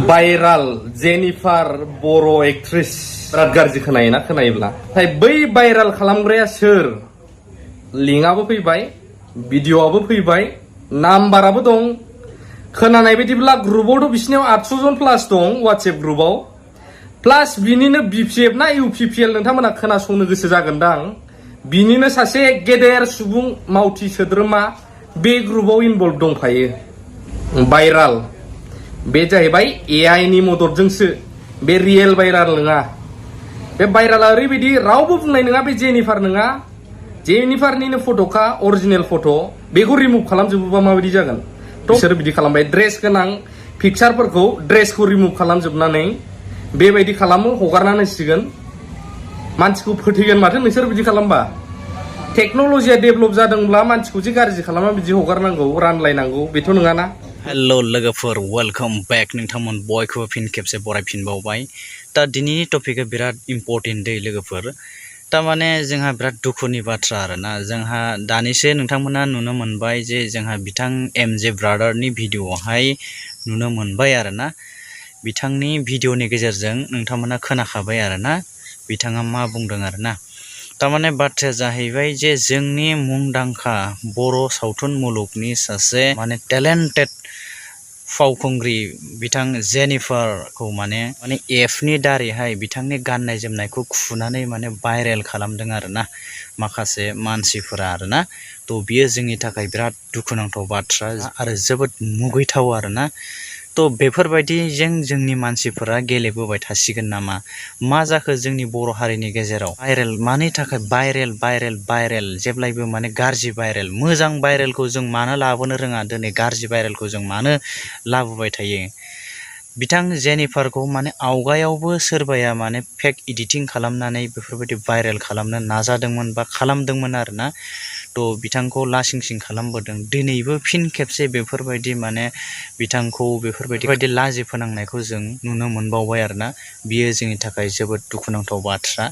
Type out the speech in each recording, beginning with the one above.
Viral Jennifer बर' actress बिराद गाज्रि खोनायोना खोनायोब्ला नाथाय बै भाइराल खालामग्राया सोर लिंकआबो फैबाय भिडिअआबो फैबाय नाम्बाराबो दं खोनानाय बायदिब्ला ग्रुपआवथ' बिसिनियाव 800 जन प्लास दं WhatsApp ग्रुपआव प्लास बिनिनो BPF ना UPPL नोंथांमोना खोनासंनो गोसो जागोनदां बिनिनो सासे गेदेर सुबुं मावथि सोद्रोमा बे ग्रुपआव इनभल्भ दंफायो भाइराल बे जाहैबाय AI नि मददजोंसो बे रियेल भाइराल नङा बे भाइराला ओरैबायदि रावबो बुंनाय नङा बे जेनिफार नङा जेनिफारनिनो फट'खा अरिजिनेल फट' बेखौ रिमुभ खालामजोबोबा माबायदि जागोन बिसोर बिदि खालामबाय ड्रेस गोनां पिक्चारफोरखौ ड्रेसखौ रिमुभ खालामजोबनानै बेबायदि खालामो हगारनानै होसिगोन मानसिखौ फोथैगोन माथो नोंसोर बिदि खालामबा टेक्नोलॉजिया डेभलप जादोंब्ला मानसिखौ जे गाज्रि खालामा बिदि हगारनांगौ रानलायनांगौ बेथ' नङाना हेलो लोगोफोर वेलकम बैक नोंथांमोन बयखौबो फिन खेबसे बरायफिनबावबाय दा दिनैनि टपिकआ बिराद इम्पोर्टेन्ट दै लोगोफोर तारमाने जोंहा बिराद दुखुनि बाथ्रा आरोना जोंहा दानिसो नोंथांमोना नुनो मोनबाय जे जोंहा बिथां MJ ब्रादारनि भिडिअआवहाय नुनो मोनबाय आरोना बिथांनि भिडिअनि गेजेरजों नोंथांमोना खोनाखाबाय आरोना बिथाङा मा बुंदों आरोना तारमाने बाथ्राया जाहैबाय जे जोंनि मुंदांखा बर' सावथुन मुलुगनि सासे माने टेलेन्टेड फावखुंग्रि बिथां जेनिफारखौ माने एफनि दारैहाय बिथांनि गाननाय जोमनायखौ खुनानै माने भाइरेल खालामदों आरोना माखासे मानसिफोरा आरोना थ' बियो जोंनि थाखाय बिराद दुखुनांथाव बाथ्रा आरो जोबोद मुगैथाव आरोना थ' बेफोरबायदिजों जोंनि मानसिफोरा गेलेबोबाय थासिगोन नामा मा जाखो जोंनि बर' हारिनि गेजेराव भाइरेल मानि थाखाय भाइरेल जेब्लायबो माने गाज्रि भाइरेल मोजां भाइरेलखौ जों मानो लाबोनो रोङा दिनै गाज्रि भाइरेलखौ जों मानो लाबोबाय थायो बिथां जेनिफारखौ माने आवगायावबो सोरबाया माने फेक एडिटिं खालामनानै बेफोरबायदि भाइरेल खालामनो नाजादोंमोन बा खालामदोंमोन आरोना थ' बिथांखौ लासिंसिं खालामबोदों दिनैबो फिन खेबसे बेफोरबायदि माने बिथांखौ बेफोरबायदि लाजि फोनांनायखौ जों नुनो मोनबावबाय आरोना बियो जोंनि थाखाय जोबोद दुखुनांथाव बाथ्रा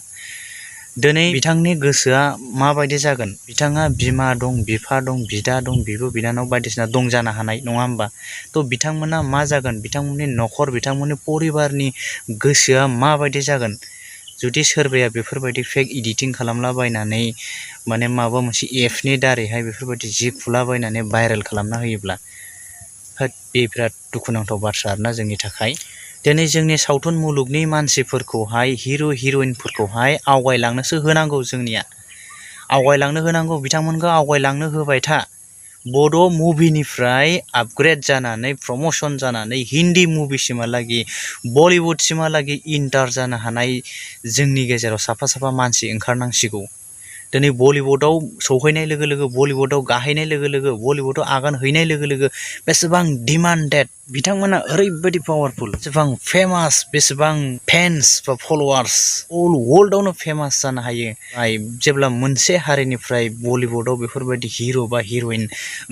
दिनै बिथांनि गोसोआ माबायदि जागोन बिथाङा बिमा दं बिफा दं बिदा दं बिब' बिनानाव बायदिसिना दं जानो हानाय नङा होमबा थ' बिथांमोना मा जागोन बिथांमोननि न'खर बिथांमोननि परिबारनि गोसोआ माबायदि जागोन जुदि सोरबाया बेफोरबायदि फेक एडिटिं खालामलाबायनानै माने माबा मोनसे एफनि दारैहाय बेफोरबायदि जि खुलाबायनानै भाइरेल खालामना होयोब्ला बे बिराद दुखुनांथाव बाथ्रा आरोना जोंनि थाखाय दिनै जोंनि सावथुन मुलुगनि मानसिफोरखौहाय हिर' हिर'इनफोरखौहाय आवगायलांनोसो होनांगौ जोंनिया आवगायलांनो होनांगौ बिथांमोनखौ आवगायलांनो होबाय था बड' मुभिनिफ्राय आपग्रेड जानानै प्रमोशन जानानै हिन्दी मुभिसिमहालागै बलिउडसिमहालागै इन्टार जानो हानाय जोंनि गेजेराव साफा साफा मानसि ओंखारनांसिगौ दिनै बलिउडआव सौहैनाय लोगो लोगो बलिउडआव गाहैनाय लोगो लोगो बलिउडआव आगान हैनाय लोगो लोगो बेसेबां डिमान्डेड बिथांमोना ओरैबायदि पावारफुल बेसेबां फेमास बेसेबां फेन्स बा फलोवार्स अल वर्ल्डआवनो फेमास जानो हायो जेब्ला मोनसे हारिनिफ्राय बलिउडआव बेफोरबायदि हिर' बा हिर'इन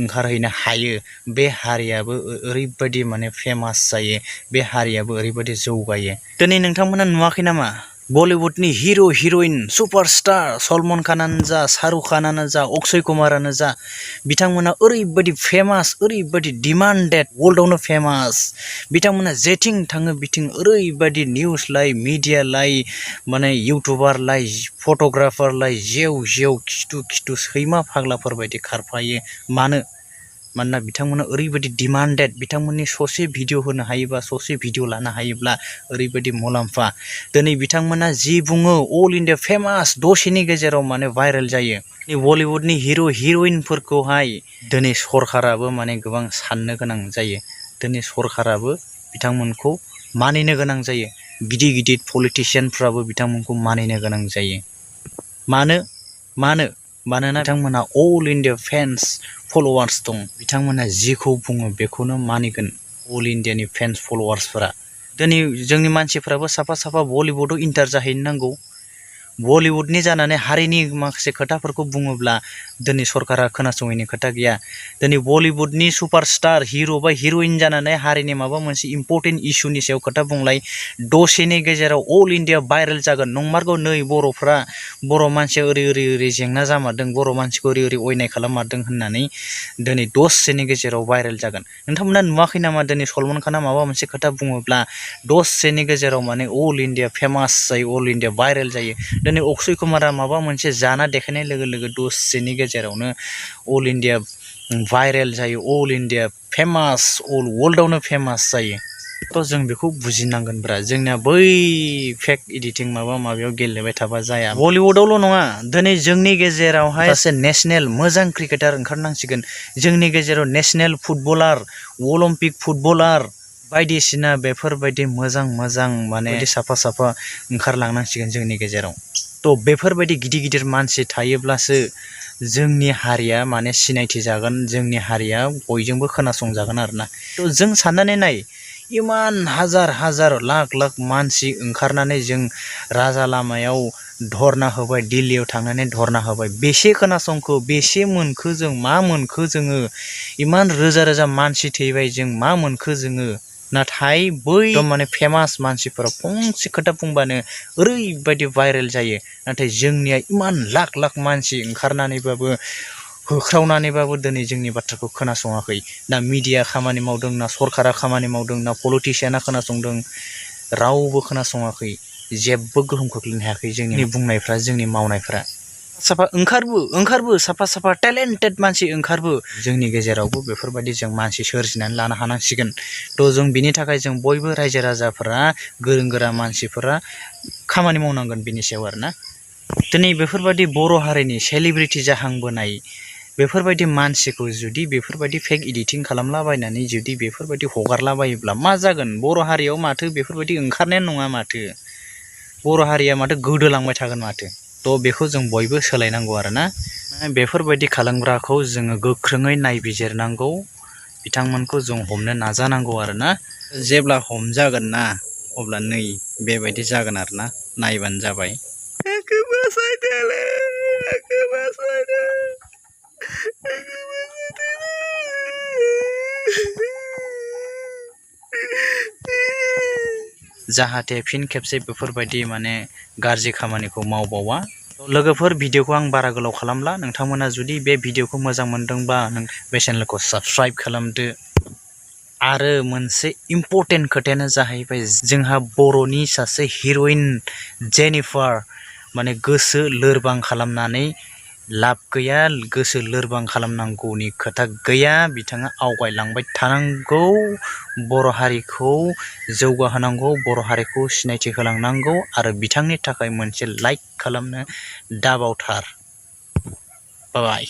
ओंखारहैनो हायो बे हारियाबो ओरैबायदि माने फेमास जायो बे हारियाबो ओरैबायदि जौगायो दिनै नोंथांमोना नुवाखै नामा बलिउडनि हिर' हिर'इन सुपारस्टार सलमान खानानो जा शाहरुख खानानो जा अक्षय कुमारानो जा बिथांमोना ओरैबायदि फेमास ओरैबायदि डिमान्डेड वर्ल्डआवनो फेमास बिथांमोना जेथिं थाङो बिथिं ओरैबायदि निउस लाइ मिडिया लाइ माने इउटुबार लाइ फट'ग्राफार लाइ जेव खिथु सैमा फाग्लाफोरबायदि खारफायो मानोना बिथांमोना ओरैबायदि डिमान्डेड बिथांमोननि ससे भिडिअ होनो हायोबा ससे भिडिअ लानो हायोब्ला ओरैबायदि मुलाम्फा दिनै बिथांमोना जि बुङो अल इन्डिया फेमास दसेनि गेजेराव माने भाइरेल जायो बलिउडनि हिर' हिर'इनफोरखौहाय दिनै सरकाराबो माने गोबां साननो गोनां जायो दिनै सरकाराबो बिथांमोनखौ मानिनो गोनां जायो गिदिर पलिटिशियानफ्राबो बिथांमोनखौ मानिनो गोनां जायो मानोना बिथांमोना अल इन्डिया फेन्स फलोवार्स दं बिथांमोना जिखौ बुङो बेखौनो मानिगोन अल इन्डियानि फेन्स फलोवार्सफोरा दिनै जोंनि मानसिफ्राबो साफा साफा बलिउडआव इन्टार जाहैनो नांगौ बलिउडनि जानानै हारिनि माखासे खोथाफोरखौ बुङोब्ला दिनै सरकारा खोनासङैनि खोथा गैया। दिनै बलिउडनि सुपारस्टार हिर' बा हिर'इन जानानै हारिनि माबा मोनसे इम्पर्टेन्ट इस्युनि सायाव खोथा बुंलाय दसेनि गेजेराव अल इण्डिया भाइरेल जागोन। नंमारगौ नै बर'फ्रा बर' मानसिया ओरै जेंना जामारदों, बर' मानसिखौ ओरै अयनाय खालाममारदों होननानै दिनै दसेनि गेजेराव भाइरेल जागोन। नोंथांमोना नुवाखै नामा दिनै सलमान खाना माबा मोनसे खोथा बुङोब्ला दसेनि गेजेराव माने अल इण्डिया फेमास जायो, अल इण्डिया भाइरेल जायो। दिनै अक्षय कुमारा माबा मोनसे जाना देखायनाय लोगो लोगो दसेनि गेजेरावनो अल इण्डिया भाइरेल जायो, अल इण्डिया फेमास, अल वर्ल्डआवनो फेमास जायो। थ' जों बेखौ बुजिनांगोनब्रा, जोंनिया बै फेक एडिटिं माबा माबियाव गेलेबाय थाबा जाया। बलिउडआवल' नङा, दिनै जोंनि गेजेरावहाय सासे नेसनेल मोजां क्रिकेटार ओंखारनांसिगोन। जोंनि गेजेराव नेसनेल फुटबलार, अलिम्पिक फुटबलार बायदिसिना बेफोरबायदि मोजां माने साफा ओंखारलांनांसिगोन जोंनि गेजेराव। थ' बेफोरबायदि गिदिर मानसि थायोब्लासो जोंनि हारिया माने सिनायथि जागोन, जोंनि हारिया बयजोंबो खोनासंजागोन आरोना। थ' जों साननानै नाय, इमान हाजार लाख मानसि ओंखारनानै जों राजा लामायाव धरना होबाय, दिल्लीयाव थांनानै धरना होबाय। बेसे खोनासंखो, बेसे मोनखो जों, मा मोनखो जोङो? इमान रोजा मानसि थैबाय, जों मा मोनखो जोङो? नाथाय बै माने फेमास मानसिफोरा फंसे खोथा बुंबानो ओरैबायदि भाइरेल जायो। नाथाय जोंनिया इमान लाख मानसि ओंखारनानैबाबो होख्रावनानैबाबो दिनै जोंनि बाथ्राखौ खोनासङाखै। ना मिडिया खामानि मावदों, ना सरकारा खामानि मावदों, ना पलिटिसियाना खोनासंदों, रावबो खोनासङाखै। जेबो गोहोम खोख्लैनो हायाखै जोंनि बुंनायफ्रा, जोंनि मावनायफ्रा। साफा ओंखारबो साफा टेलेन्टेड मानसि ओंखारबो। जोंनि गेजेरावबो बेफोरबायदि जों मानसि सोरजिनानै लानो हानांसिगोन। थ' जों बिनि थाखाय जों बयबो रायजो राजाफोरा, गोरों गोरा मानसिफोरा खामानि मावनांगोन बिनि सायाव आरोना। दिनै बेफोरबायदि बर' हारिनि सेलिब्रिटि जाहांबोनाय बेफोरबायदि मानसिखौ जुदि बेफोरबायदि फेक एडिटिं खालामलाबायनानै जुदि बेफोरबायदि हगारलाबायोब्ला मा जागोन? बर' हारियाव माथो बेफोरबायदि ओंखारनायानो नङा माथो, बर' हारिया माथो गोदोलांबाय थागोन माथो। थ' बेखौ जों बयबो सोलायनांगौ आरोना। बेफोरबायदि खालामग्राखौ जोङो गोख्रोङै नायबिजिरनांगौ, बिथांमोनखौ जों हमनो नाजानांगौ आरोना। जेब्ला हमजागोन ना, अब्ला नै बेबायदि जागोन आरोना, नायबानो जाबाय। जाहाथे फिन खेबसे बेफोरबायदि माने गाज्रि खामानिखौ मावबावा। लोगोफोर, भिडिअखौ आं बारा गोलाव खालामला। नोंथांमोना जुदि बे भिडिअखौ मोजां मोनदोंबा बे चेनेलखौ साबस्क्राइब खालामदो। आरो मोनसे इम्पर्टेन्ट खोथायानो जाहैबाय, जोंहा बर'नि सासे हिर'इन जेनिफार माने गोसो लोरबां खालामनानै लाब गैया, गोसो लोरबां खालामनांगौनि खोथा गैया। बिथाङा आवगायलांबाय थानांगौ, बर' हारिखौ जौगाहोनांगौ, बर' हारिखौ सिनायथि होलांनांगौ। आरो बिथांनि थाखाय मोनसे लाइक खालामनो दाबावथार। बाय।